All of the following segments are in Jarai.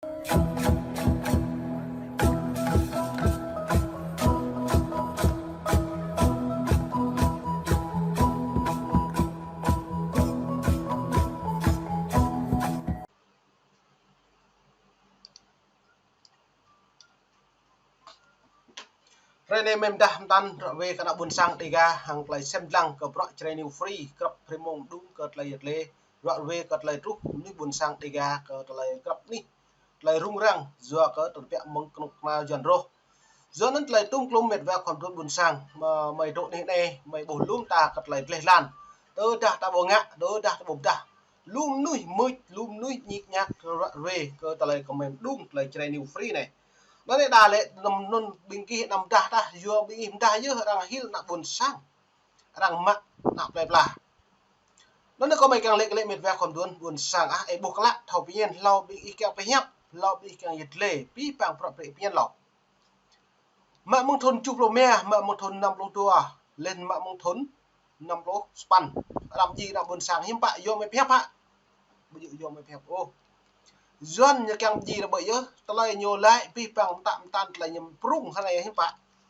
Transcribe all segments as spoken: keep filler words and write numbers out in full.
Hrơi anai mơ̆ng dah mơtăn ră ruai kơ ană ƀôn sang Dêga hăng tơlơi sem lăng kơ bruă Jrai New Free, krăp prê mông đung kơ tơlơi yet lê, ră ruai kơ tơlơi truh mơnuih ƀôn sang Dêga kơ tơlơi krăp anih, tơlơi rŭng răng, yua kơ tơlơi biă mơ̆ng kơnuk kơna Yuan rŏh. Yua anŭn tơlơi tŭm klum met wa khua mơdun ƀôn sang, mă-, mơi dŏ anih anai, mơi ƀuh lŏm ta kơ tơlơi gleh glan. Tơdah ta ƀu ngă, tơdah ta ƀu pơdah. Lŏm mơnuih mưč, lŏm mơnuih ñik ñak ră ruai kơ tơlơi kơ mơ̆ng đung tơlơi Jrai New Free anai. Anŭn anai đa lĕ anăm anŭn ƀing gih anăm pơdah tah, yua ƀing gih pơdah yơh arăng hil ană ƀôn sang. Arăng mă ană plơi pla. Anŭn anai kơ mơi kiăng lĕ kơ lĕ met wa khua mơdun ƀôn sang ah, ih ƀuh klă thâo pơñen hlâo ƀing ih kiăng pơhiăp, hlâo ƀing ih kiăng yet lê, pih pang prăp prĕ pơñen hlâo. Mă mơ̆ng thŭn tơjuh pluh rơma, mă mơ̆ng thŭn năm pluh dua, laih mă mơ̆ng thŭn năm pluh sapăn. Arăng ji ană ƀôn sang hiư̆m pă yua mơi pơhiăp hă? Ƀu djơ̆ yua mơi pơhiăp ôh. Yuan ñu kiăng ji ră ƀơi yơh, tơlơi ñu laĭ pih pang mơtă mơtăn tơlơi ñu prŭng hơnai hiư̆m pă.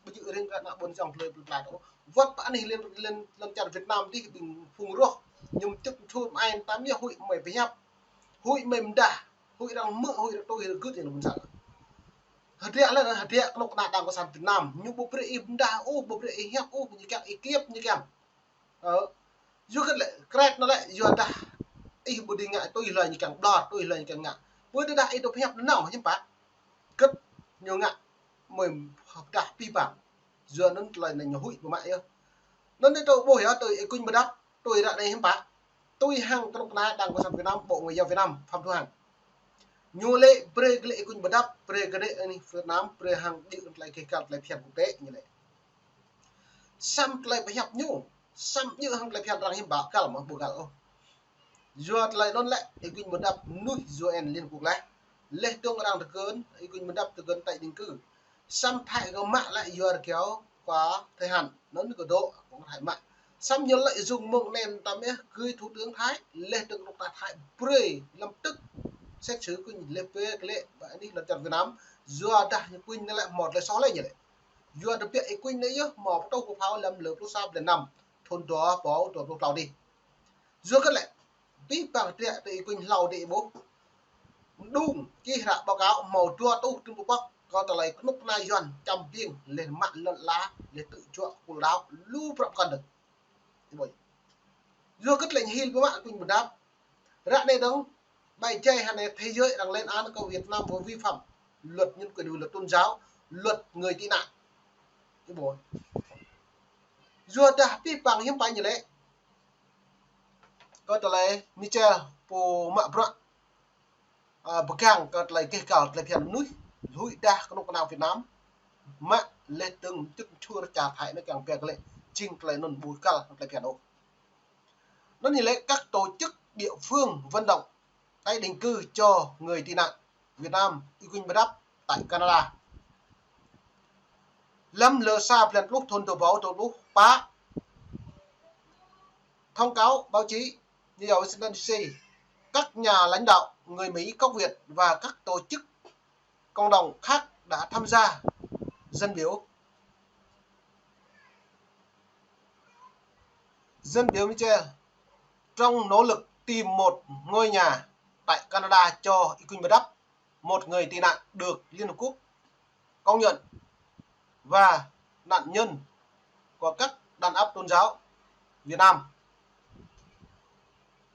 Ƀu djơ̆ rĭng kơ ană ƀôn sang tơlơi plơi pla ôh. Wơ̆t pơ anih lŏn, lŏn, lŏn čar Việt Nam dih ƀing phung rŏh, ñu mơčŭt mơčŭt mơai tam yơh huĭ mơi pơhiăp. Huĭ mơi pơdah, huĭ arăng hmư̆, huĭ arăng tui, arăng gưt ñu ƀôn sang. Hơdră lĕ, hơdră kơnuk kơna Đảng Cộng sản Việt Nam, ñu ƀu brơi ih pơdah ôh, ƀu brơi ih hiăp ôh, ñu kiăng ih kiăp, ñu kiăng. Ơ, yua kơ lĕ, kret anŭn lĕ, yua dah ih ƀu dưi ngă tui hlơi ñu kiăng ƀlŏr, tui hlơi ñu kiăng ngă. Ƀu tơdah ih dŏ pơhiăp nanao hiư̆m pă. Kơ̆t ñu ngă mơi pơdah pih pang. Yua anŭn tơlơi anai ñu huĭ ƀu mă yơh. Anŭn anai tơ ƀuh yơh, tui Y Quynh Bơdăp, tui ră anai hiư̆m pă. Tui hăng kơnuk kơna Đảng Cộng sản Việt Nam, Bộ Ngoại giao Việt Nam, Phạm Thu Hằng. Ñu lĕ brơi kơ lĕ Y Quynh Bơdăp, brơi kơ lĕ anih Việt Nam, brơi hăng djơ̆ tơlơi keh găl tơlơi phiăn quốc tế ñu lĕ. Samơ̆ tơlơi pơhiăp ñu, samơ̆ djơ̆ hăng tơlơi phiăn arăng hiư̆m pă găl mơ̆ ƀu găl ôh. Yua tơlơi anŭn lĕ, Y Quynh Bơdăp mơnuih U N Liên Quốc lĕ. Laih dơ̆ng arăng tơgŭn, Y Quynh Bơdăp tơgŭn tái định cư. Samơ̆ Thái kơ mă lĕ yua rơkiao khua thời hạn, anŭn kơ dŏ, kơ Thái mă. Samơ̆ ñu lĕ dùng mơ̆ng anŭn tam yơh, gửi thủ tướng Thái, laih dơ̆ng kơnuk kơna Thái brơi lăm tức. Xét xử Quynh laih brơi kơ lĕ, ƀơi anih lŏn čar Việt Nam, yua dah ñu Quynh anai lĕ hmâo tơlơi soh lĕ ñu lĕ. Yua dah biă Y Quynh anai yơh, hmâo pơtô kơ phao lăm lơ pluh sa blan năm, thŭn dua rơbâo dua pluh klâo dih. Yua kơ lĕ, pih pang hơdră tơ Y Quynh hlâo dih ƀuh. Đung, čih ră báo cáo hmâo dua rơtuh tơm pơpŏk, kơ tơlơi kơnuk kơna Yuan čăm ƀing, laih mă lŏn ala, laih tŭ juă kơpul đaŏ, lu prăp kơnơ̆ng. Ih ƀuh. Yua kơ tơlơi ñu hil ƀu mă Y Quynh Bơdăp. Ră anai dơ̆ng, ƀai jai hơnai thế giới arăng lên án kơ Việt Nam kơ vi phạm luật nhân quyền, luật tôn giáo, luật người tị nạn. Ih ƀuh. Yua dah pih pang hiư̆m pă ñu lĕ. Kơ tơlơi Michel pô mă bruă, ơ, pơgang kơ tơlơi keh găl tơlơi phiăn mơnuih, huĭ dah kơnuk kơna Việt Nam, mă laih dơ̆ng mơčŭt mơčŭt čar Thái anai kiăng pơhiăp kơ lĕ, jing tơlơi anŭn ƀu găl tơlơi phiăn ôh. Anŭn ñu lĕ các tổ chức địa phương vận động tái định cư cho người tị nạn Việt Nam, Y Quynh Bơdăp tại Canada. Lăm lơ sa blan pluh thŭn dua rơbâo dua pluh pă, thông cáo báo chí, New York, Washington D C, các nhà lãnh đạo người Mỹ gốc Việt và các tổ chức cộng đồng khác đã tham gia dân biểu. Dân biểu Michel trong nỗ lực tìm một ngôi nhà tại Canada cho Y Quynh Bơdăp, một người tị nạn được Liên Hợp Quốc công nhận và nạn nhân của các đàn áp tôn giáo Việt Nam.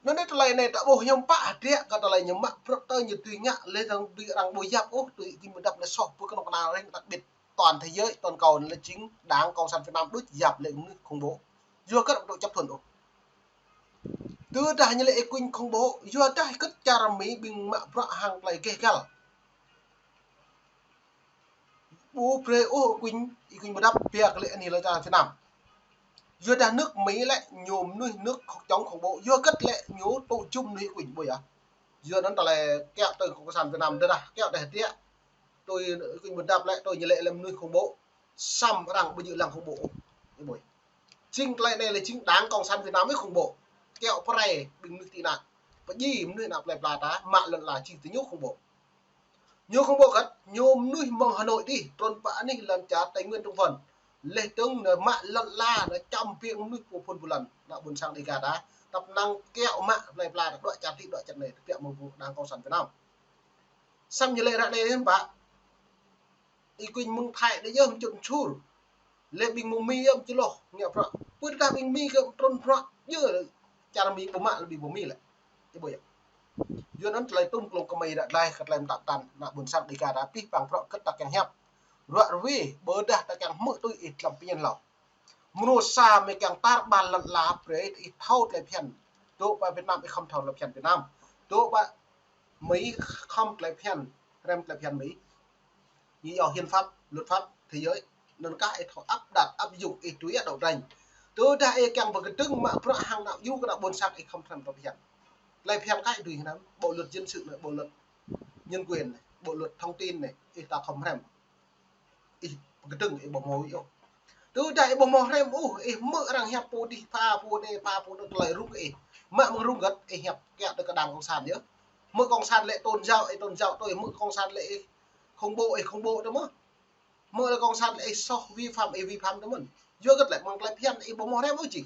Anŭn anai tơlơi anai ta ƀuh hiư̆m pă hơdră kơ tơlơi ñu mă prăp tơ ñu tui ngă laih dơ̆ng tui arăng ƀu yap ôh tui Y Quynh Bơdăp lĕ soh pơ kơnuk kơna rĕng đặc biệt toàn thế giới, toàn cầu anai lĕ chính Đảng Cộng sản Việt Nam đôč yap lĕ mơnuih khủng bố. Yua kơ ƀu chấp thuận ôh. Tơdah ñu lĕ Y Quynh khủng bố, yua dah kơ čar Mi ƀing mă bruă hăng tơlơi keh găl. Ƀu brơi ôh Y Quynh, Y Quynh Bơdăp pia kơ lĕ anih lŏn čar Việt Nam. Yua dah nước Mỹ lĕ ñu mơnuih nước chống khủng bố, yua kơ lĕ ñu tŭ jum mơnuih Y Quynh ƀuh yơh. Yua anŭn tơlơi kiăo tơ Cộng sản Việt Nam tơdah, kiăo tơ hơdră. Tui Y Quynh Bơdăp lĕ, tui ñu lĕ lĕ mơnuih khủng bố. Samơ̆ arăng ƀu djơ̆ lăng khủng bố. Ih ƀuh. Jing tơlơi anai lĕ jing Đảng Cộng sản Việt Nam ih khủng bố. Kiăo pơrai ƀing mơnuih tị nạn. Pơdjai mơnuih ană plơi pla ta, mă lŏn ala jing tơ ñu khủng bố. Ñu khŏng ƀuh kăt, ñu mơnuih mơ̆ng Hà Nội dih, trŭn pơ anih lŏn čar Tây Nguyên trong phần. Leh dơ̆ng nao mă lŏn ala, nao čăm ƀing mơnuih pô phŭn pô lăn, ană ƀôn sang Dega ta. Tăp năng kiaŏ mă plơi pla, đuaĭ čar ti, đuaĭ čar anai, tơbiă mơ̆ng pô đảng Cộng sản Việt Nam. Samơ̆ ñu lĕ ră anai hiư̆m pă. Y Quynh mơ̆ng Thái đơi yơh mčŭt mčur. Lĕ ƀing mơ̆ng Mi yơh mčŭt loh, ngă prăk. Pơ tơdah ƀing Mi kơ trŭn prăk, yơh čar Mi ƀu mă lĕ ƀing mơ̆ng Mi lĕ. Ih ƀuh yơh. Yua anŭn tơlơi tŭm klông kơmơi ră anai kơ tơlơi mơtă tăn ană ƀôn sang Dega ta pih pang prăk kơ ta kiăng hiăp. Ruă rơwe, ƀôdah ta kiăng hmư̆ tui ih tlam pơñen hlâo. Mơnuih sa mơi kiăng tar ƀar lŏn ala brơi ih thâo tơlơi phiăn. Dŏ pơ Việt Nam ih khŏm thâo tơlơi phiăn Việt Nam. Dŏ pơ Mi khŏm tơlơi phiăn, hrăm tơlơi phiăn Mi. Ñu yua hiến pháp, luật pháp thế giới, anŭn kah ih thâo áp đặt, áp dụng ih tui yơh đấu tranh. Tơdah ih kiăng pơkơdơ̆ng mă bruă hăng ană djuai kơ ană ƀôn sang ih khŏm hrăm tơlơi phiăn. Tơlơi phiăn kah ih tui hiư̆m, bộ luật dân sự anai, bộ luật nhân quyền anai, bộ luật thông tin anai, ih ta khŏm hrăm. Ih pơkơdơ̆ng ih ƀu hmâo ôh. Tơdah ih ƀu hmâo hrăm ôh, ih hmư̆ arăng hiăp pô dih pha pô anai pha pô anŭn tơlơi rŭng kơ ih. Mă mơ̆ng rŭng kăt ih hiăp kiaŏ tui kơ đảng cộng sản yơh. Hmư̆ cộng sản lĕ tôn giáo, ih tôn giáo tui, hmư̆ cộng sản lĕ ih khủng bố, ih khủng bố tui mơ̆n. Hmư̆ lĕ cộng sản lĕ ih soh vi phạm, ih vi phạm tui mơ̆n. Yua kơ tơlơi mơ̆ng tơlơi phiăn ih ƀu hmâo hrăm ôh jing.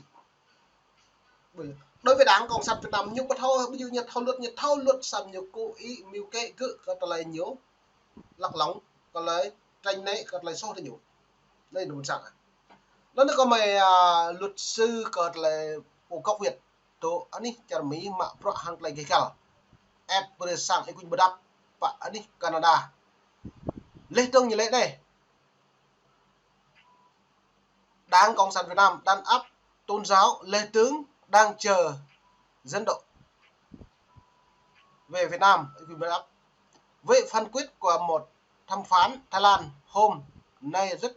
Đối với đảng cộng sản Việt Nam ñu ƀu thâo, ƀu djơ̆ ñu thâo luật, ñu thâo luật samơ̆ ñu kơ ih mơ̆ng kơ gơ̆ kơ tơlơi ñu lăk lŏng, kơ tơlơi tranh né, kơ tơlơi soh tơ ñu. Anai ană ƀôn sang. Anŭn kơ mơi, à, luật sư kơ tơlơi pô gốc Việt. Dŏ anih čar Mi mă bruă hăng tơlơi gêh gal. Ĕp brơi sang Y Quynh pơđăp pơ anih Canada. Leh dơ̆ng ñu lĕ anai. Đảng Cộng sản Việt Nam đàn áp tôn giáo leh dơ̆ng đang chờ dẫn độ về Việt Nam. Y Quynh pơđăp. Vậy phán quyết của một thẩm phán Thái Lan hôm nay rất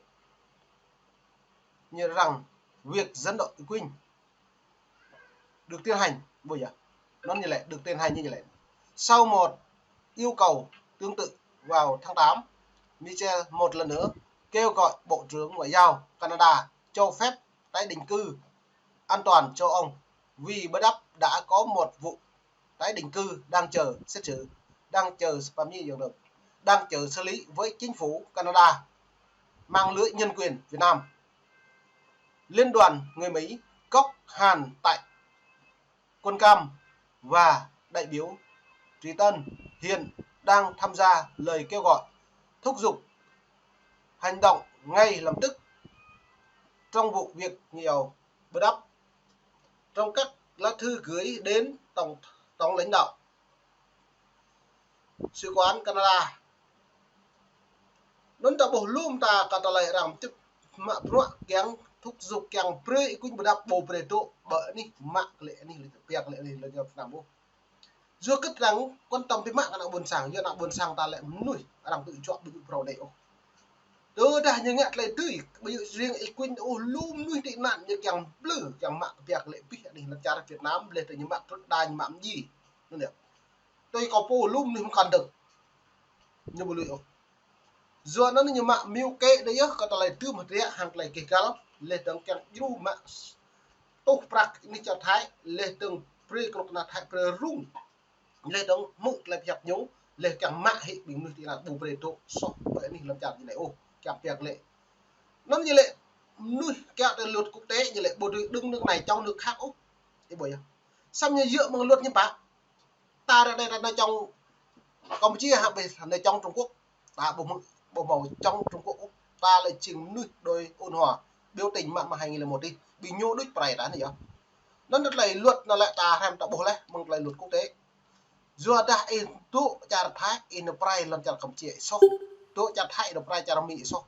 như rằng việc dẫn độ Y Quynh được tiến hành, ƀuh yơh. Anŭn ñu lĕ, được tiến hành ñu lĕ. Sau một yêu cầu tương tự vào tháng tám, Michel một lần nữa kêu gọi Bộ trưởng Ngoại giao Canada cho phép tái định cư an toàn cho ông vì Bơđăp đã có một vụ tái định cư đang chờ xét xử, đang chờ Spami Yong Dơm, đang chờ xử lý với chính phủ Canada, mạng lưới nhân quyền Việt Nam. Liên đoàn người Mỹ gốc Hàn tại Quảng Nam và đại biểu Trí Tân hiện đang tham gia lời kêu gọi thúc giục hành động ngay lập tức trong vụ việc nhiều bất ắp trong các lá thư gửi đến tổng, tổng lãnh đạo Sứ quán Canada. Anŭn ta ƀuh lŏm ta kơ tơlơi arăng tŭ mă bruă kiăng thúc giục kiăng brơi Y Quynh Bơđăp ƀu brơi dŏ ƀơi anih mă kơ lĕ anih lĕ piak lĕ anih lĕ Việt Nam ƀuh. Yua kơ arăng quan tâm biă mă kơ ană ƀôn sang, yua ană ƀôn sang ta lĕ mơnuih arăng tŭ juă ƀu djơ̆ phrâo đei ôh. Tơdah ñu ngă tơlơi tui, ƀu djơ̆ riêng Y Quynh ôh, lŏm mơnuih tị nạn ñu kiăng blư̆, kiăng mă kơ piak lĕ pih anih lĕ čar Việt Nam, lĕ tơ ñu mă trŭt đa ñu mă mơji. Anŭn yơh. Tui kâo pô lŏm mơnuih mơkăn dơ̆ng. Ñu ƀu lui ôh. Yua anŭn ñu mă mơ̆ng kơ đơi yơh kơ tơlơi tŭm hơdră hăng tơlơi gêh gal, leh dơ̆ng kiăng djru mă tuh prăk anih čar Thái, leh dơ̆ng brơi kơnuk kơna Thái brơi rŭng. Leh dơ̆ng hmư̆ tơlơi pơhiăp ñu, leh kiăng mă hĭ ƀing mơnuih tị nạn ƀu brơi dŏ soh ƀơi anih lŏn čar ñu lĕ ôh, kiăng piak lĕ. Anŭn ñu lĕ mơnuih kiăng tơ luật quốc tế ñu lĕ ƀu dưi đứng nước này chống nước khác ôh. Ih ƀuh yơh. Samơ̆ ñu djơ̆ mơ̆ng luật ñu pă. Ta ră anai ta nao chống Campuchia hă, ƀơi ta nao chống Trung Quốc. Ta ƀu hmư̆, ƀu hmâo chống Trung Quốc ôh. Ta lĕ jing mơnuih đôi ôn hòa, biểu tình mă mơ̆ng hai nghìn lẻ một dih. Ƀing ñu đôč pơrai ta anai yơh. Anŭn tơlơi luật anŭn lĕ ta hrăm ta ƀuh leh mơ̆ng tơlơi luật quốc tế. Yua dah ih dŏ čar Thái, ih nao pơrai lŏn čar Campuchia ih soh. Dŏ čar Thái ih nao pơrai čar Mi ih soh.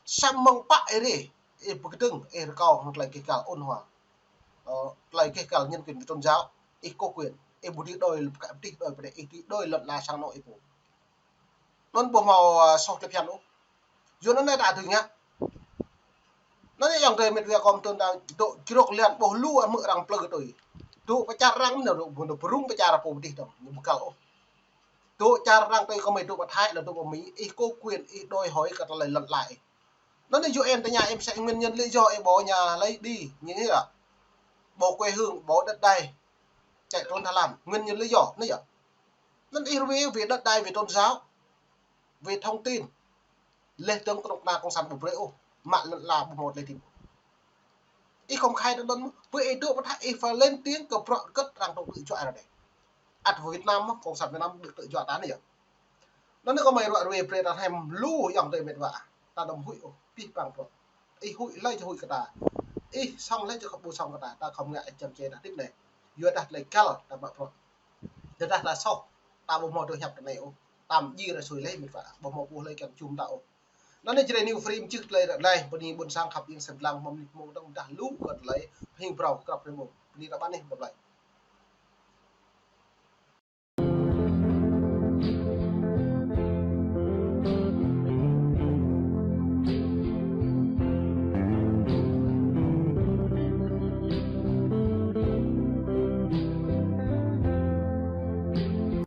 Samơ̆ mơ̆ng pă ih rai, ih pơkơdơ̆ng, ih rơkâo hăng tơlơi gêh gal ôn hòa. Ơ, tơlơi gêh gal nhân quyền về tôn giáo, ih có quyền, ih ƀu dưi đôi pơkă pơtih đôi pơdĕ, ih dưi đôi lŏn ala sang anŏ ih pô. Anŭn ƀu hmâo, ơ, soh tơlơi phiăn ôh. Yua anŭn anai ta tui ngă. Anŭn yơh ayŏng adơi met wa kơ mơtŭn ta dŏ jrŏk lian ƀuh lu hmư̆ arăng plư tui. Dŏ pơ čar arăng anŭn dŏ, dŏ pơrŭng pơ čar pô pơtih dơ̆ng, ñu ƀu găl ôh. Dŏ čar arăng tui kơ mơi dŏ pơ Thái lĕ dŏ pơ Mi, ih có quyền, ih đòi hỏi kơ tơlơi lŏn ala ih. Anŭn anai U N tơña em sẽ nguyên nhân lý do ih bỏ nhà lấy đi, ñu anai yơh. Bỏ quê hương, bỏ đất đai, chạy trốn Thái Lan. Nguyên nhân lý do, anai yơh. Anŭn ih rơwe về đất đai, về tôn giáo. Về thông tin, lĕ tơ̆ng kơnuk kơna cộng sản ƀu brơi ôh, mă lŏn ala ƀu hmâo tơlơi tip. Ih khŏm khai tơdơi mơ̆n, pơ ih dŏ pơ tah ih phải lên tiếng kơ bruă hơgĕt arăng dŏ tơjuă arăng đe. Ăt Việt Nam mơ̆n, cộng sản Việt Nam dŏ tơjuă ta anai yơh. Anŭn anai kâo mơ̆ ruă ruai brơi ta hăm lu ayŏng adơi met wa. Ta anăm huĭ ôh, pih pang bruă. Ih huĭ lĕ či huĭ kơ ta. Ih sŏng lĕ či khŏm ƀu sŏng kơ ta, ta khŏm ngă ih čăm čê ta tip anai. Yua dah tơlơi găl ta mă bruă. Tơdah ta soh, ta ƀu hmâo tơlơi hiăp tơ anai ôh. Ta mơjir sui lĕ met wa, ƀu hmâo ƀuh lĕ kiăng čum ta ôh. Anŭn anai Jrai New Frame čih tơlơi ră anai, bơni ƀôn sang khăp iêng sĭt lăng mơ̆ng mơnit mơ̆ng dơ̆ng dah lu kơ tơlơi, pơhing brâo krăp rơmô. Bơni ta ƀăn ih, bye bye.